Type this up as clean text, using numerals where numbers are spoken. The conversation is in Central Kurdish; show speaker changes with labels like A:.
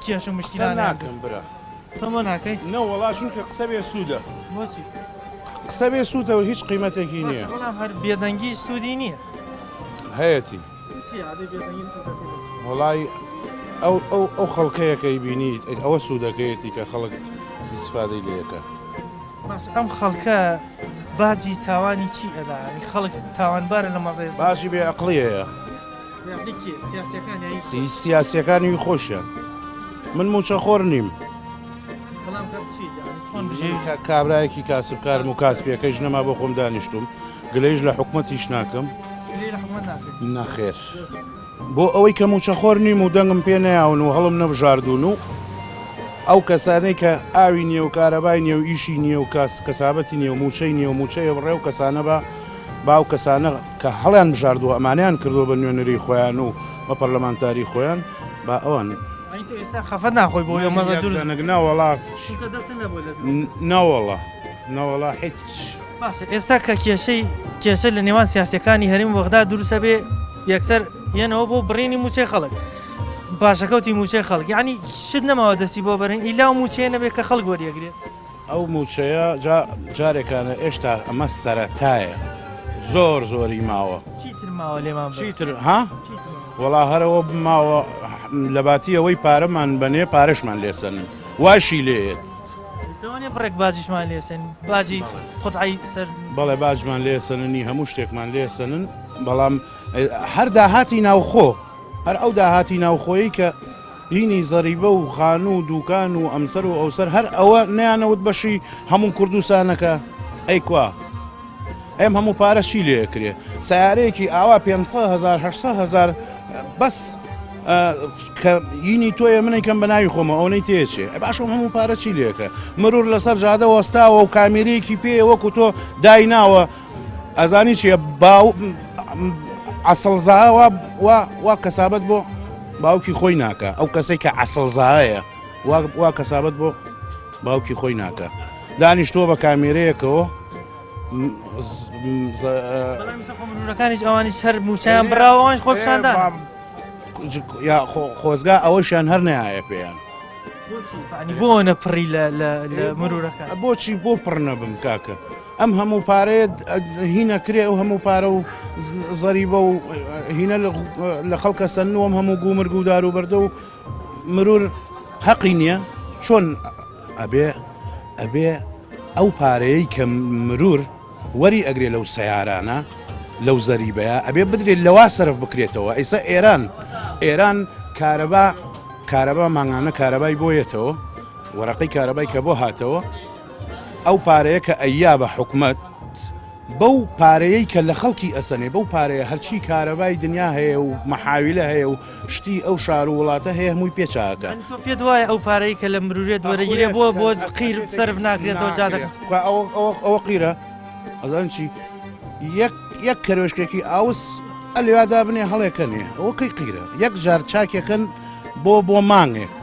A: کێشە
B: قسە
A: مشکیلانیان
B: ناکەم برا.
A: قسە بۆ ناکەی؟
B: نەوەڵا چونکە قسە بێ سوودە.
A: بۆچی؟
B: قسە بێ سوودە و هیچ قیمەتێکی
A: باشە
B: نییە.
A: بەڵام هەر بێدەنگی سوودی نییە.
B: هەیەتی.
A: چی ئەبێ بێدەنگی سوودەکەی لە چییە؟
B: وەڵای ئەو ئەو ئەو خەڵکەیە کە ئەیبینیت ئەوە سوودەکەیەتی کە خەڵک ئیسفادەی لێ ئەکا.
A: باشە ئەم خەڵکە باجی تاوانی چی ئەدا؟ یانی خەڵک تاوانبارە لە مەزەی
B: باجی بێ ئەقڵیەیە. سیاسیەکانی خۆشیان من موچەخۆر نیم کابراایەکی کاسبکارم و کاسپیەکەیش نەما بۆ خۆم دانیشتوم گلەیش لە حکومەتیش ناکەم نەخێر بۆ ئەوەی کە موچەخۆر نیم و دەنگم پێ نەیاون و هەڵم نەبژاردون و ئەو کەسانەی کە ئاوی نییە و کارەبای نییە و ئیشی نییە و کاس کەسابەتی نییە و موچەی نییە و موچەیە بڕێ و کەسانە بە با ئەو کەسانە کە هەڵیان بژاردووە ئەمانەیان کردووە بە نوێنەری خۆیان و بە پەرلەمانتاری خۆیان با ئەوان.
A: ئەی تۆ ئێستا خەفەت ناخۆی بۆ ئەو مەزە دروست
B: دەنگ نەوەڵا
A: چونکە دەستت نەبووە لە دروست
B: نەوەڵا نەوەڵا هیچ.
A: باشە ئێستا کە کێشەی کێشە لە نێوان سیاسیەکانی هەرێم و بەغدا دروستە بێ یەکسەر یەنەوە بۆ بڕینی موچەی خەڵک پاشەکەوتی موچەی خەڵک یعنی شت نەماوە دەستی بۆ بەرن ئیلا و موچەیە نەبێت کە خەڵک وەریەگرێت.
B: ئەو موچەیە جا جارێکانە ئێشتا ئەمە سەرەتایە زۆر زۆری ماوە.
A: چیتر ماوە لێمان بەرن؟
B: چیتر ها؟ وەڵا هەرەوە ماوە لەباتی ئەوەی پارەمان بەنێ پارەشمان لێسەنن واشی لێیەت.
A: لەوانەیە بڕێک باجیشمان لێسەن باجی قوتعەی سەر.
B: بەڵێ باجمان لێسەننی هەموو شتێکمان لێسەنن بەڵام هەر داهاتی ناوخۆ هەر ئەو داهاتی ناوخۆیی کە هینی زەریبە و خانوو و دوکان و ئەمسەر و ئەوسەر هەر ئەوە نەیانەوت بەشی هەموو کوردستانەکە ئەی کوا ئەم هەموو پارە چی لێ کرێ سیارەیەکی ئاوا 500 هزار 800 هزار بەس کە هینی تۆیە منی کەم بە ناوی خۆمە ئەوەی تێچێ باشم هەموو پارە چی لێکە مرور لەسەر جادە وەستاوە و کامیرەیەکی پێ وەکو تۆ دایناوە ئەزانی چیە باو عەسڵزا وا وا وا کەسابەت بۆ باوکی خۆی ناکە ئەو کەسێک کە عەسڵزایە وا وا کەسابەت بۆ باوکی خۆی ناکە دانیشتووە بە کامێرەیەکەوە
A: مرورەکانیش ئەوانیش هەر موچیان براوە ئەوانیش خۆپیشاندان
B: یا خۆزگا ئەوەشیان هەر نایە پێیان
A: بۆ نەپڕی لە مرورەکان
B: بۆچی بۆ پڕ نەبم کاکە ئەم هەموو پارەیە هینە کرێ ئەو هەموو پارە و زەریبە و هینە لە خەڵکە سەنوەم هەموو گومرگ و دار و بەردە و مرور هەقی نییە چۆن ئەبێ ئەبێ ئەو پارەیە کە مرور وەری ئەگرێ لەو سیارانە لەو زەریبەیە ئەبێ بدرێت لەوا سرف بکرێتەوە ئیسا ئێران ئێران کارەبا کارەبا مانگانە کارەبای بۆیەتەوە وەرەقەی کارەبای کە بۆ هاتەوە ئەو پارەیە کە ئەیا بە حکومەت بەو پارەیەی کە لە خەڵکی ئەسەنێ بەو پارەیە هەرچی کارەبای دنیا هەیە و مەحاویلە هەیە و شتی ئەو شار و وڵاتە هەیە هەمووی پێ چاکە.
A: ئەنی تۆ پێت وایە ئەو پارەی کە لە مرورێت وەرەگیرێ بۆ بۆ قیر سەرف ناکرێتەوە جادەکە؟
B: کوا ئەوە ئەوە ئەوە قیرە ئەزان چی یەک یەک کەروێشکێکی ئاوس ئەلێوا دابنێ هەڵێکەنێ ئەوە کەی قیرە یەک جار چاکێکن بۆ بۆ مانگێک.